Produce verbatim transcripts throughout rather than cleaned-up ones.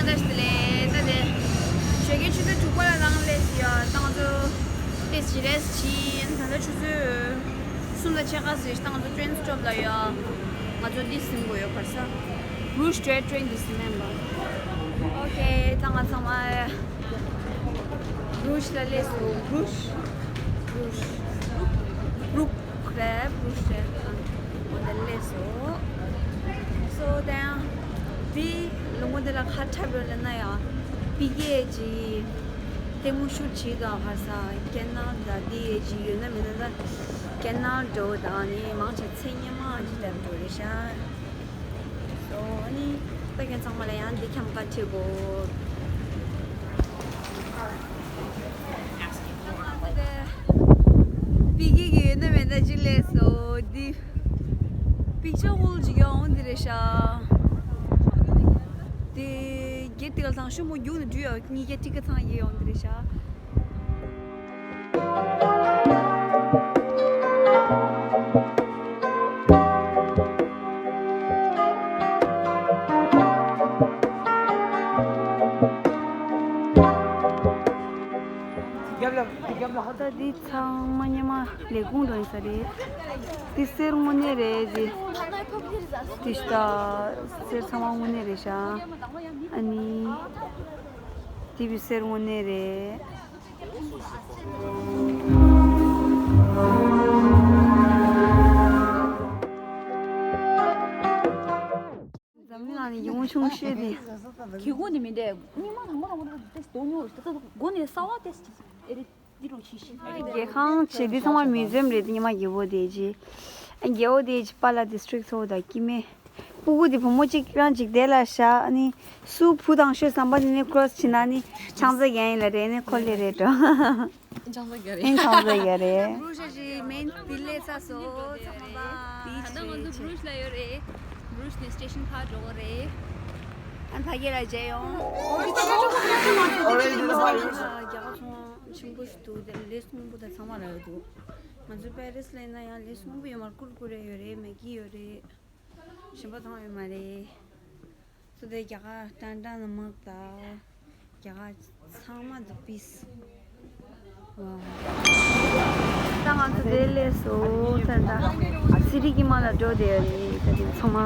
ད་ལྟ་ཞིག་ལས་ད་དེ་ཞོགས་ཀའི་ཆུ་ཚོད་དྲུག་པ་ལ་ལངས་སླེབས་ཡོད། ད་ང་ཚོ་ཏེས་ཇི་རེས་ཕྱིན། ད་ལྟ་ཆུ་ཚོད་གསུམ་དང་ཕྱེད་ཀ་ཟིན། ད་ང་ཚོ་ཊེན་སི་ཊོབ་ལ་ཡོད། ང་ཚོ་འདི་ཟིན་དགོས་ཡོད། ག་རེ་ཟ། བྷྲུ་ཤི་ཊོའི་ཊེན་འདི་ཟིན་མེད་པ། ཨོ་ཁེ། ད་ང་ཚང་མ་བྷྲུ་ཤི་ལ་སླེབས་སོང་། བྷྲུ་ཤི། བྷྲུ་ཤི། བྷྲུ། བྷྲུ། རེད། བྷྲུ་ཤི་རེད། འོ་ད་སླེབས་སོང་། སོ་དེ་ཡང་འདི་ལོ་ངོ་འདི་ལ་ཁ་འཁྲབ་ཡོད་ལབ་ན་ཡང་པི་ཀེ་ཅིག་ལྟད་མོ་ཤུཊ་བྱེད་དང་། ག་རེ་ཟ། ཀེ་ནལ་དང་འདི་ཡས་ཅིག་ཡོད་ན་མེད་ན། ད་ཀེ་ནལ་འདྲ་བོ་དང་ནི་མང་ཆེ་མཚན་སྙན་མ་ཅིག་ལབ་འགྲོ་རེད་ཤག་སོ་ཨ་ནི་ད་ཁྱེད་ཚང་མ་ལ་ཡང་འདི་འཁྱམ་ག་ཁྲིད་དགོས། པི་ཀེ་གི་ཡོད་ན་མེད་ན་ཅིག་སླེབས་སོང་། འདི་པིག་ཅར་ཧོལ་ཅིག་ཡོང་འདི་རེད་ཤག་དེ་གེ་ཏི་ག་ལ་ཚང་ཤུ་མོ་རྒྱུག་ནས་འགྲུལ་ཡོད། གཉིས་ཀ་ཏི་ཀ་ཚང་ཡི་ཡོང་འདི་རེད་ཤག་ད་འདི་ཚང་མ་སྔོན་མ་ལས་ཁུངས་འགྲོ་ཡིན་ས་རེད། འདི་གསེར་དངོས་གནས་རེད། འདི་འདི་ཤ་སྟག་གསེར་ཚང་མ་དངོས་གནས་རེད་ཤག་ཨ་ནི་འདི་བི་གསེར་དངོས་གནས་རེད། འཛམ་གླིང་ནང་ནས་ཡིད་འོང་ཆུང་ཤོས་དེ། གི་གུ་ནི་མི་འདྲ། སྙིང་མ་དང་མོ་རང་མོ་རང་ཏེས་དོ་ཉོ་རེ། ཏེས་སྒོ་ནས་ས་བ་ཏེས་ཨེ་རེད། འདི་རུ་ཤི་ཤི། རྒྱལ་ཁང་ཆེ་འདི་ཚང་མ་མིའུ་ཛི་ཡམ་རེད། དེ་ཉི་མ་རྒྱལ་པོ་དེ་ཅི། རྒྱལ་པོ་དེ་ཅི་པཱ་ལགས་དེ་སི་ཊིག་ཚོ་དང་སྐྱེ་དམན། སྤུ་གུ་དེ་བུ་མོ་གཅིག་རང་གཅིག་དེ་ལ་བཞག་ཨ་ནི་སུ་བུ་དང་ཤོས་བསམ་པ་དེ་ནི་ཀོ་རོ་སི་བྱེད་ན་ནི་ཆང་ས་རྒྱག་ཡིན་ལ་རེད། ནི་ཁོ་ལེ་རེད་འགྲོ། ཨིན་ཆང་ས་རྒྱག་རེད། ཨིན་ཆང་ས་རྒྱག་རེད། བྷྲུ་ཤི་ཞིག་མེན་དེ་ལས་ས་སོ་ཚང་མ་པ། ད་ལྟ་ང་ཚོ་བྷྲུ་ཤི་ལ་ཡོད་རེད། བྷྲུ་ཤི་ནས་སི་ཊེ་ཤན་ཕར་འགྲོ་གི་རེད། ཨ་ནི་ཕ་གི་ལ་མཇལ་ཡོང་། རྒྱ་གར་ཚོང་ཆེན་པོ་ཞིག་འདུག་དེ་ལས་སྔོན་པོ་དང་ཚང་མ་ལ་ཡོད་འདུག་ང་ཚོ་པེ་རི་སི་ལ་ཡིན་ན་ཡང་ལས་སྔོན་པོ་ཡོད་མ་རེད། ཀུར་ཀུ་རེ་ཡོད་རེད། མེ་གི་ཡོད་རེད། གཞན་པ་ཚང་མ་ཡོད་མ་རེད། སོ་དེ་རྒྱ་གར་ཏན་ཏན་དམག་དང་རྒྱ་གར་ཚང་མ་འདུག་པིས། ད་ང་ཚོ་དེ་ལས་སོ་ད་ད་སི་རི་གི་མ་ལ་འགྲོ་དེ་རེད། ད་དེ་ཚང་མ་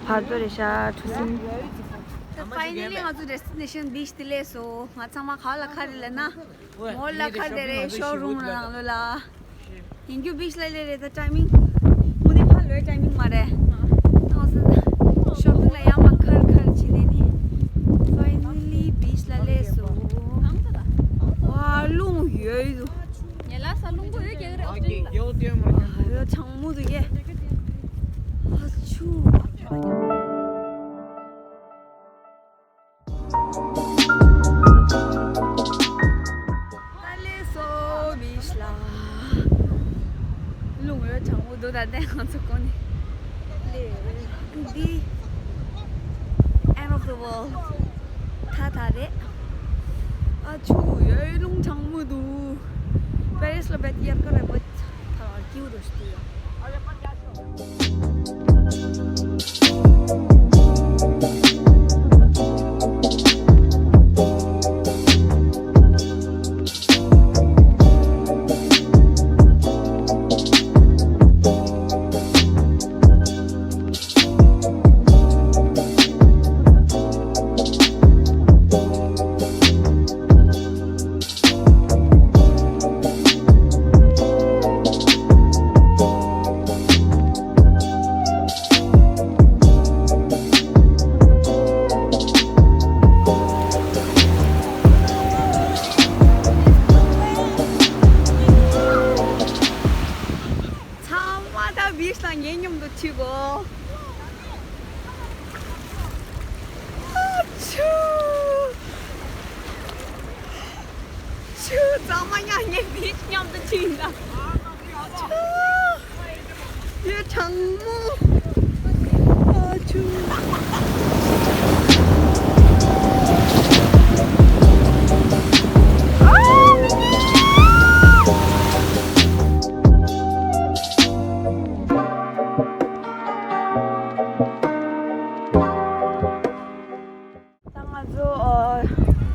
བར་དོ་རེད་ཤག་གྲུ་གཟིངས། ད་ཕའི་ནལ་ལི་ང་ཚོ་ཌེ་སི་ཊི་ནེ་ཤན་བྷི་ཆི་དེ་ལས་སོ། ང་ཚང་མ་ག་ལ་ཁ་རེད་ལབ་ན། མོ་ལ་ཁ་དེ་རེད། ཤོ་རུམ་ནང་ལོ་ལ། ཡིན་རྒྱུ་བྷི་ཆི་ལ་ལེ་རེད། ད་ཊའི་མིང་མུ་ནི་ཕ་ལོའི་ཊའི་མིང་མ་རེད། ཐང་སི་ཤོ་རུམ་ལ་ཡང་མ་ཁར་ཁར་བྱེད་དེ་ནི། ཕའི་ནལ་ལི་བྷི་ཆི་ལ་ལེ་སོ། ཝ་རླུང་ཡོད་འདུག་ངས་ལ་ས་རླུང་པོ་ཡོད་ཀྱི་རེད། ཨོ་སི་ཊི་ལ་ཡོད་གྲང་མོ་འདུག་གས། ཨ་ཆུ། ད་ལས་སོ་བྷི་ཆི་ལ། རླུང་ཡོད་གྲང་མོ་འདུག་ད་ལྟ་ང་ཚོ་ཀོ་ནི་ལས་འདི་end of the world ད་ད་རེད། ཨ་ཆུ་ཡོད་རླུང་གྲང་མོ་འདུག་པེ་རི་སི་ལ་བེད་དབྱར་ཁ་རེད་པ། ད་ཀིའུ་རུ་ཤི་ཡོད།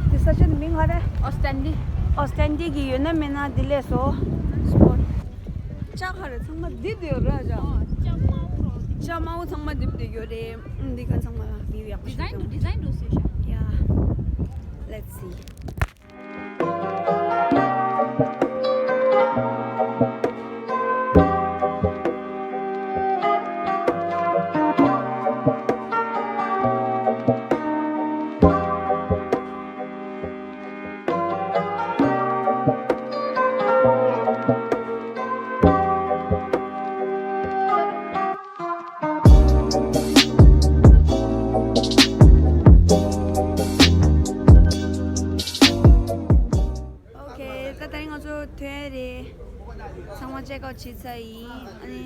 འདི་ས་ཆ་འདི་མིང་ག་རེ། ཨོ་སི་ཊན་ཌི། ཨོ་སི་ཊན་ཌི་གི་ཡོད་ན་མེད་ན་འདི་ལས་སོ། སི་པོཊ། ལྕགས་ག་རེ་ཚང་མ་རྡིབ་དེ་ཡོད་ར་ལྕགས། ཨོ་ལྕགས་དམར་པོ་རོ། ལྕགས་དམར་པོ་ཚང་མ་རྡིབ་དེ་ཡོད་རེད། འདི་ག་ཚང་མ་བིའུ་ཡག་པོ་ཞིག་འདུག་ཌི་ཛའིན་འདུག་ཌི་ཛའིན་འདུག་སུས་ཤག Yeah. Let's see. Okay, ད་ད་རིང་ང་ཚོ་ཐོན་རེད། ཚང་མ་ཅེག་ཨའུཊ་བྱས་ཚར་ཡིན། ཨ་ནི་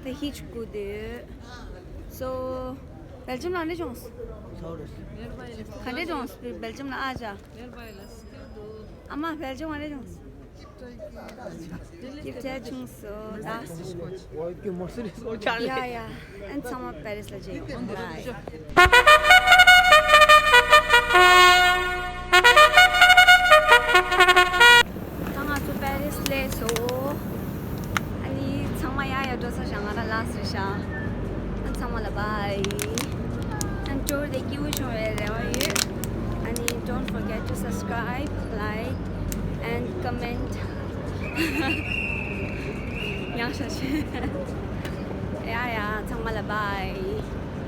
ད་ཧི་ཅི་སྒུག་སྡོད། So, སྦེལ་ཇམ་ལ་ག་འདྲ་བྱུང་སོང་། ག་འདྲ་བྱུང་སོང་སྦེལ་ཇམ་ལ། ཨ་ཅག་ཨ་མ་སྦེལ་ཇམ་ག་འདྲ་བྱུང་སོང་། སྐྱིད་བྱས་བྱུང་སོང་ད། ཡ་ཡ། ཨན་ཚང་མ་པེ་རིས་ལ་མཇལ་ཡོང་། Bye. ད་ང་ཚོ་པེ་རིས་སླེབས་སོང་། ཨ་ནི་ཚང་མ་ཡ་ཡ་འགྲོ་ས་ཤག་ང་རང་ལ་སི་རེད་ཤག་ཨན་ཚང་མ་ལ་བའི། ཨན་ཊུར་དེ་སྐྱིད་པོ་བྱུང་བའི་རེ་བ་ཡོད། ཨ་ནི་don't forget to subscribe, like and comment. ཡང་ཞབས་ཞུ། ཡ་ཡ་ཚང་མ་ལ་བའི།